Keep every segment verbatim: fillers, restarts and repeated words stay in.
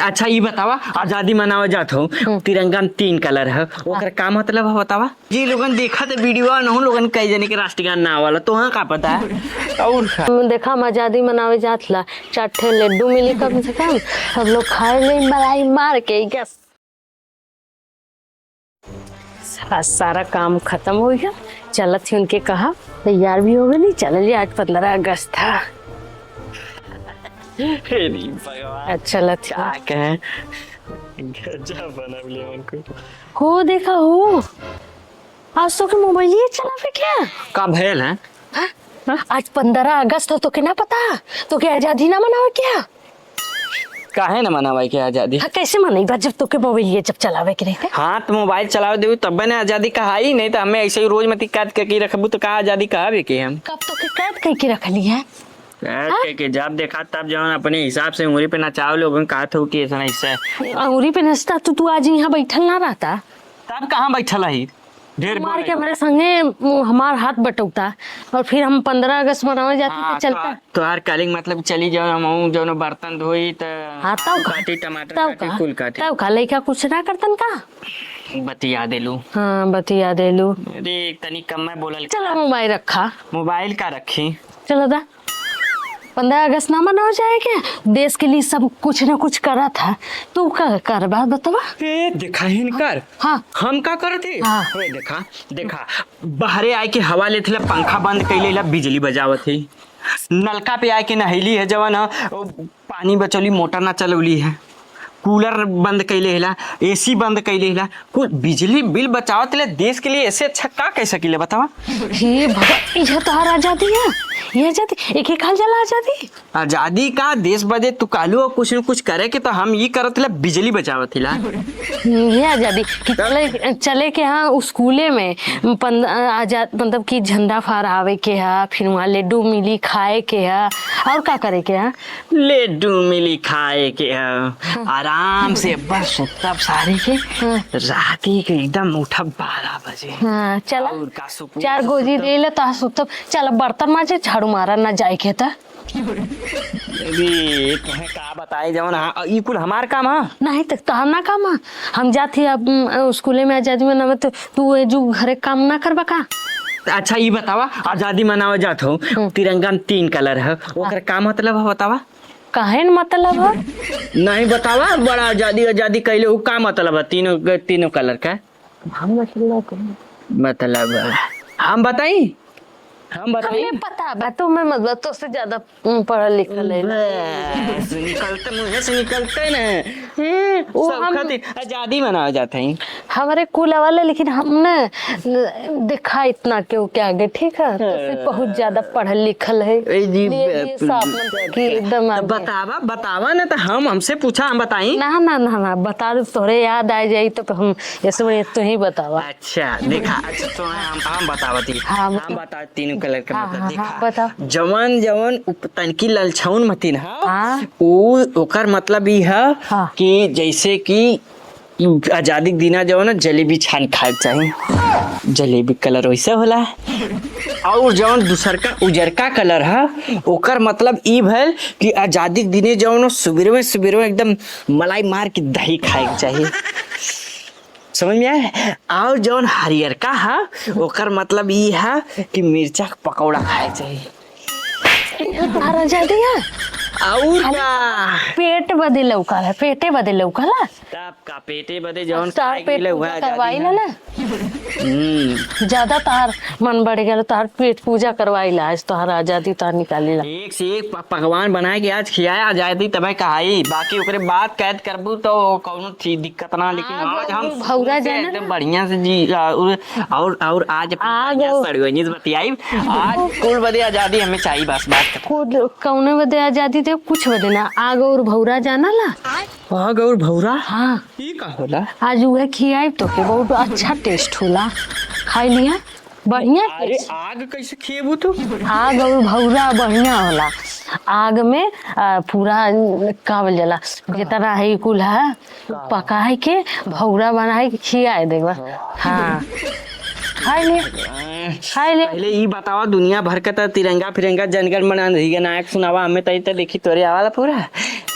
अच्छा, ई बतावा, आजादी मनावे जात हो, हम्म। तिरंगा में तीन कलर है, ओकर का मतलब है, बतावा? जी लोगन, देखा तो वीडियो, अनहु लोगन कई जने के राष्ट्रगान ना आवला, तोहा का पता है? और का? हम देखा, हम आजादी मनावे जात ला, चार ठे लड्डू मिली कम से कम, सब लोग खाए ले मलाई मार के, ई का सा-, सारा काम खतम होइ गया। चलत ही उनके कहा, तैयार भी हो गई, चलल जाए, आज पन्द्रह अगस्त था। हे रे भगवान, चलत ही। का कहें? गजब बनवले उनको। हो देखा हो, आज तोके मोबाइलिए चलावे क्या? का भयल है? हाँ? आज पन्द्रह अगस्त हो, तोके ना पता? तोके आजादी ना मनावे क्या? काहे न मनावे के आजादी? हाँ, कैसे मनइबा जब तोके मोबाइल ये जब चलावे के रहते? हाँ, तो मोबाइल चलावे देबू तब्बे न आजादी कहाई, नहीं तो हमें ऐसे ही रोज मती कैद करके रखबू तो का आजादी कहावे के हम? कब तोके कैद करके रखली है? कैद हाँ? करके जब देखा तब जवन अपने हिसाब से उंगली पे नचावे लोगन कहत हो कि ऐसा ऐसा। अंगुरी पे नचता तो तू आज यहाँ बैठल ना रहता। तब कहाँ बैठल है? ढेर मार बोले। के हमरे संगे मु-, हमार हाथ बटौता और फिर हम पन्द्रह अगस्त मनावे जाती हाँ, तो चलता। तो, तोहार कहले के मतलब चली जाओ, हम हूँ जौन बर्तन धोई त हाँ, तब आलू का? काटी, टमाटर तब काटी, का? कुल काटी। तब का लइका कुछ ना करतन का? बतिया देलू। हाँ, बतिया देलू। अरे, तनी कम में बोलल चलो कर। मोबाइल रखा। मोबाइल का रखी? चलो दा। पन्द्रह अगस्त ना मनावा जाए क्या? देश के लिए सब कुछ ना कुछ करत है, तू का करबा बतावा? ए, देखा हिनकर। हाँ। हम का करत ही? हाँ। ए, देखा, देखा, बाहरे आए के हवा लेत ला, पंखा बंद कइले ला, बिजली बजावत ही। नलका पे आए के नहैली है जवन ह, ओ, पानी बचौली, मोटर ना चलौली है। कूलर बंद कइले हिला, एसी बंद कइले हिला, कुल बिजली बिल बचावत ले देश के लिए ऐसे अच्छा का कह सकीले बतावा? हे भगवान, यह तोहार आजादी है, ये आजादी, एके कहल जाला आजादी? आजादी का देश बदे तू कहलू हो कुछ न कुछ करे के, तो हम ई करत ले बिजली बचावत हिला। हम्म, ये आजादी कि चले, चले के हाँ स्कूले में पन-, आजाद मतलब कि झंडा फहरावे के हा, फिर वहाँ लड्डू मिली खाए के हा, और का करे के हा? लड्डू मिली खाए के ह। हाँ। आराम से बस सुतब सारी के, हाँ। राती के एकदम उठब बारह बजे। हाँ, चला। और का सुकून चार से गोजी सुतब। दे ले तो सुतब। चला बर्तन माजे, झाड़ू मारा ना जाए के त। अरे, तुम्हें का बताई जवन, हाँ, ई कुल हमार काम ह। नहीं त तोहार ना काम ह। हम जात ही अब, उम, स्कूले में आजादी मनावे तो तू ए जो घरे काम ना करबा का? अच्छा, ई बतावा, आजादी मनावे जात हो, हम्म। तिरंगा में तीन कलर है, ओकर का मतलब है बतावा? काहे न मतलब है? नहीं बतावा, बड़ा आजादी, आजादी कहले हो, का मतलब है तीनों, तीनों कलर का? हम मतलब मतलब, हम बताई? हम बताई? हमें पता बा, तुम्हें मतलब, तोसे ज्यादा, उम, पढ़ल लिखल है ना। बस, निकलते मुंह से निकलते ना। हैं, वो सब हम खातिर आजादी मनावे जात है। हमारे कुल वाले, लेकिन हम ना, न, देखा इतना केहू के आगे, ठीक है? तो फिर बहुत ज्यादा पढ़ल लिखल है। ए जी, लिए, लिए बाप रे। साफ मतलब कि एकदम तो आगे। बतावा, बतावा ना, तो हम, हमसे पूछा, हम बताई। ना, ना, ना, ना, बता दो, तोहरे याद आ जाई, तो हम ऐसे में तू ही बतावा। अच्छा, देखा, अच्छा, तो हम, हम बतावत ही। हाँ, हम बताओ। बता, तीनों कलर के हाँ, मतलब, हाँ, देखा। हाँ, बताओ। जवन, जवन उप-, तनकी ललछौन मतिन ह, हाँ। उ, ओकर मतलब ई ह हाँ। कि जैसे कि आजादी के दिना जवन जलेबी छान खाए के चाही। जलेबी कलर वैसे होला। और जवन दूसरका उजरका कलर ह, ओकर मतलब ई भइल कि आजादी के दिने जवन सुबेरवे, सुबेरवे एकदम मलाई मार के दही खाए के चाही। समझ में आए? और जौन हरियरका ह, ओकर मतलब ई ह कि मिर्चा के पकौड़ा खाए के चाही। अरे जा दिया। और खाली का? पेट बदे लौका है, पेटे बदे लौका ला। तब का पेटे बदे जौन तोहार खाए पेट के लौका पूजा करवाई आजादी ना है। ना। हम्म। ज्यादा तोहार मन बढ़ गया, तोहार पेट पूजा करवाई ला, आज तोहार आजादी तोहार निकाली ला। एक से एक प-, पकवान बनाए के आज खियाए आजादी तबे कहाई, बाकी ओकरे बाद कैद करबू तो कौनो चीज दिक्कत ना, लेकिन हाँ, आज हम भौरा सुकून से जाना एकदम ना। बढ़िया से जी, और, और, और आज अपनी आग बढ़िया और सड़ुआइनी से बतियाई। आज कुल बदे आजादी हमें चाहिए, बस बात खत्म। खुद कौने बदे आजादी दे, कुछ बदे ना। आग और भौरा जाना ला। आग और भौरा? हाँ। ई का होला? आज उहे खियाई तो के, बहुत अच्छा टेस्ट होला। खाई लिया। बढ़िया अरे, टेस्ट। आग कैसे खिएबू तू? आग और भौरा बढ़िया होला। आग में, आ, पूरा, का बोल जाला, जितना है कुल है, पकाए के, भौरा बनाए के खियाए देबा। हाँ। हाँ। खाए ले, खाए ले। पहले ई बतावा, दुनिया भर का त तिरंगा फिरंगा जनगण मन अधिनायक सुनावा, हमें त ई त देखी तोरे आवाला पूरा।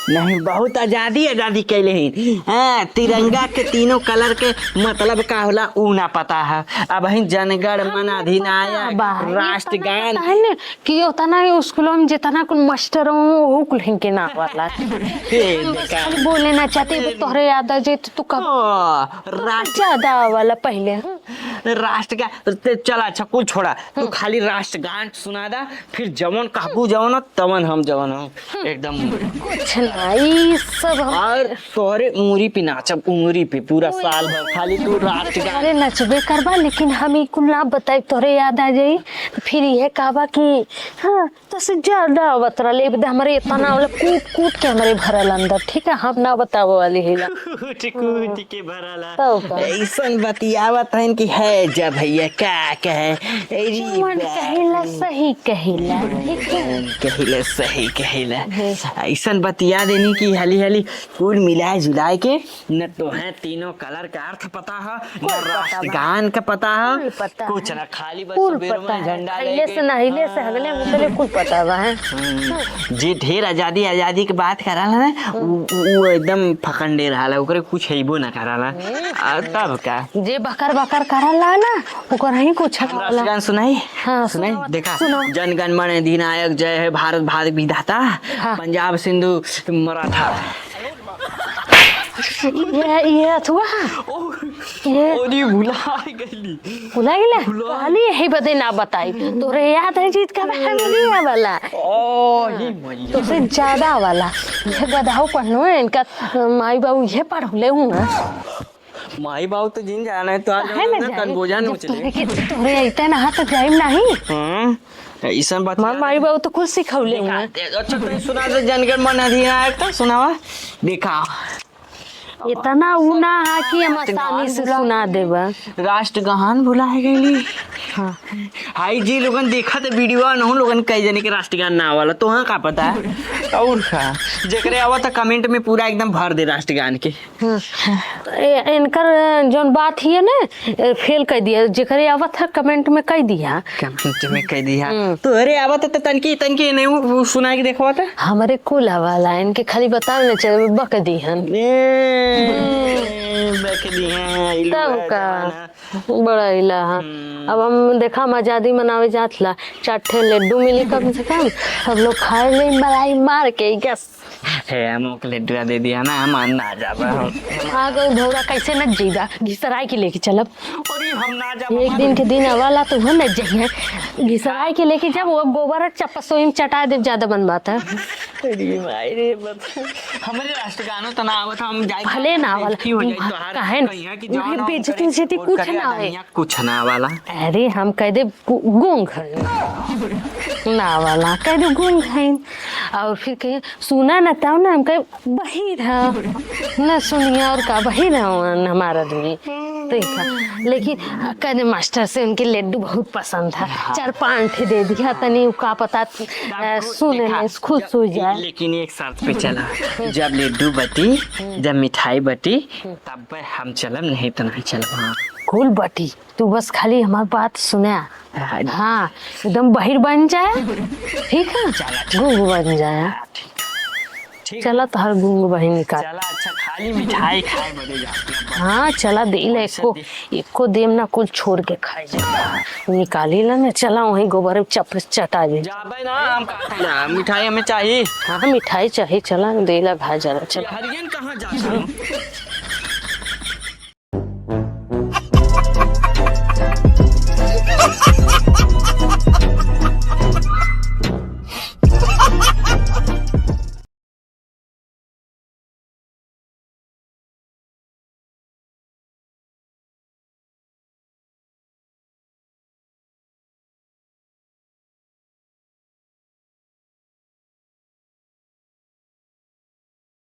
नहीं, बहुत आजादी, आजादी कैले ही। हाँ, तिरंगा के तीनों कलर के मतलब का होला, ऊ ना पता है। अब ही जनगण मन अधिनायक, राष्ट्रगान। कि उतना ही स्कूलों में जितना कुल मास्टर हो, वो कुल हिंके ना वाला। ए, हम बस देखा। खाली बोले ना चाहते, वो तोहरे याद आ जाए तो तू कब ओ, राष्ट्र ज्यादा वाला पहले, हाँ। राष्ट्र का, ते चला, अच्छा, कुल छोड़ा। तू हम्म। खाली राष्ट्रगान सुना दा, फिर जवन कहबू जवन, तवन हम जवन हो। हम्म। एकदम। कुछ ना, ई सब हम और तोहरे उंगरी पे नाचब, उंगरी पे पूरा साल भर खाली तू राष्ट्रगान। अरे नचबे करबा, लेकिन हम ई कुल ना बताई, तोहरे याद आ जाई, तो फिर इहे कहबा कि हाँ, तो से ज्यादा आवत रहले, एकदम हमरे इतना वाला कूट कूट के हमरे भरल अंदर, ठीक है, हम ना बतावे वाली है। कूट कूट के भरला। तब का? ऐसन बतियावत हन कि है जा भैया, का कहे। ए रे जवन बाप। कहिला सही कहिला, ठीक है? कहिला सही कहिला। हम्म। ऐसन बतिया देनी कि हाली हाली कुल मिलाए जुलाए के न तोहे तीनों कलर का अर्थ पता है, न कुल पता बा। राष्ट्रगान का पता है, कुल पता कुछ है। ना, खाली बस कुल सुबेर पता में है। झंडा खइले लेके। से नहिले से हगले मुतले कुल पता बा, हैं? हम्म, जे ढेर आजादी, आजादी के बात कराला ना, उ, उ, उ एकदम फकंडे रहला, ओकरे कुछ हेबो ना कराला। हम्म। आ, तब का? जे बकर बकर कराला ना, ओकर ही कुछ हम होला। राष्ट्रगान सुनाई? हाँ, सुनाई? सुनाओ, देखा, सुनाओ। जन गण मन अधिनायक, जय हे भारत भाग्य विधाता, हाँ। पंजाब सिंधु मराठा। ये, ये अथुआ? ओ, ये ओ, नी भुला गइली। भुला गइला? भुला। कहली यही बदे ना बताई। तोरे याद है जीत का है बोलिया वाला। ओ, ही मैया। तोसे ज्यादा वाला। ये गधाऊ पढ़नो है, इनका माई बाबू ये पढ़ले हूँ ना। माई बाबू तो जिन जाना है, तो आज काहे ना ना जाई? कन बोझा जब नोच ले। तोरे के, तोरे अइते ना, तो जाइम नहीं। हम्म। ऐसन बात माँ, याद माई है। बाबू तो कुछ सिखौले देखा, हुआ। दे-, अच्छा, तू सुना दे, जनगण मन अधिनायक, तो सुनावा। देखा। इतना ऊ ना है कि हम आसानी से सुना देबा। राष्ट्रगान भुलाए गइली। हाँ। हाई जी लोगन देखा तो वीडियो, अनहु लोगन कई जने के राष्ट्रगान ना वाला, तो हाँ का पता है? और का? जेकरे आवा था कमेंट में पूरा एकदम भर दे राष्ट्रगान के। हम्म। ए-, इनकर जौन बात हिय ने, ए, फेल कर दिया। जेकरे आवत है कमेंट में कह दिया। कमेंट में कह दिया। हम्म। तोहरे आवत है तो तनकी, तनकी नहीं उ, उ सुना के देखवा तो। हमरे कुल आवाला, इनके खाली बतावे न चले, बक दिहन। ए, हम्म। बक दिहन, ई लोग तब है का? जमाना। बड़ा इला है। हम्म। अब हम देखा, हम आजादी मनावे जात ला, चार ठे लड्डू मिली कम से कम, सब लोग खाए ले मलाई मार के, ई क्या हे, हम ओके लड्डुआ दे दिया ना, हम ना जाबा हम। आ गऊ भौरा, कैसे न जइबा? घिसराई के लेके चलब। अरे, हम ना जाबा। एक दिन के दिन आवाला तो हो न जइहे। घिसराई के लेके जब वो गोबर चप्पा सोई में चटा देब, ज्यादा बन बात है। अरे माई रे, बत-, हमरे राष्ट्रगानो तो ना आवत, हम जाए भले ना आवाला। बेइज्जती हो जाए तोहार। काहे न? कहिया कि नहीं, जवान बेइज्जती करे, उइज्जती और कुछ करे ना आवे। अदमिया कुछ ना आवाला। अरे, हम कह देब गू-, गूंग हईन। ना वाला, कह दे गूंग हईन। और फिर कहे, "सुना ना, तब ना।" हम कहे, "बहिर है, ना सुनिया और का, बहिर है हमार आदमी।" देखा, लेकिन कह दे मास्टर से उनके लड्डू बहुत पसंद है, हाँ। चार पाँच ठे दे दिया, तनी का पता, अ, सुन ले, खुश हो जाए। लेकिन एक शर्त पे चला, जब लड्डू बटी, जब मिठाई बटी, तब हम चलब, नहीं तो नहीं चलब। हाँ। कुल बटी। तू बस खाली हमार बात सुना। हाँ। हाँ, एकदम बहिर बन जाए, ठीक है? चला, ठीक। गूंग बन जाए। हाँ, ठीक। ठीक। चला, तोहर गूंग बहिर निकाल। चला, अच्छा, खाली मिठाई खाए बदे जाते हैं। हाँ, चला, दे ले, वैसे एको, दे- एको देम ना, कुल छोड़ के खाए जाए। निकाली ला ना, चला, वहीं गोबर चप-, चटा दे। जाबे ना, हम का खाई ना, मिठाई हमें चाहिए। हाँ, मिठाई चाहिए, चला, दे ला, भाई, जरा, चला। ये हरियन कहाँ जाते हैं?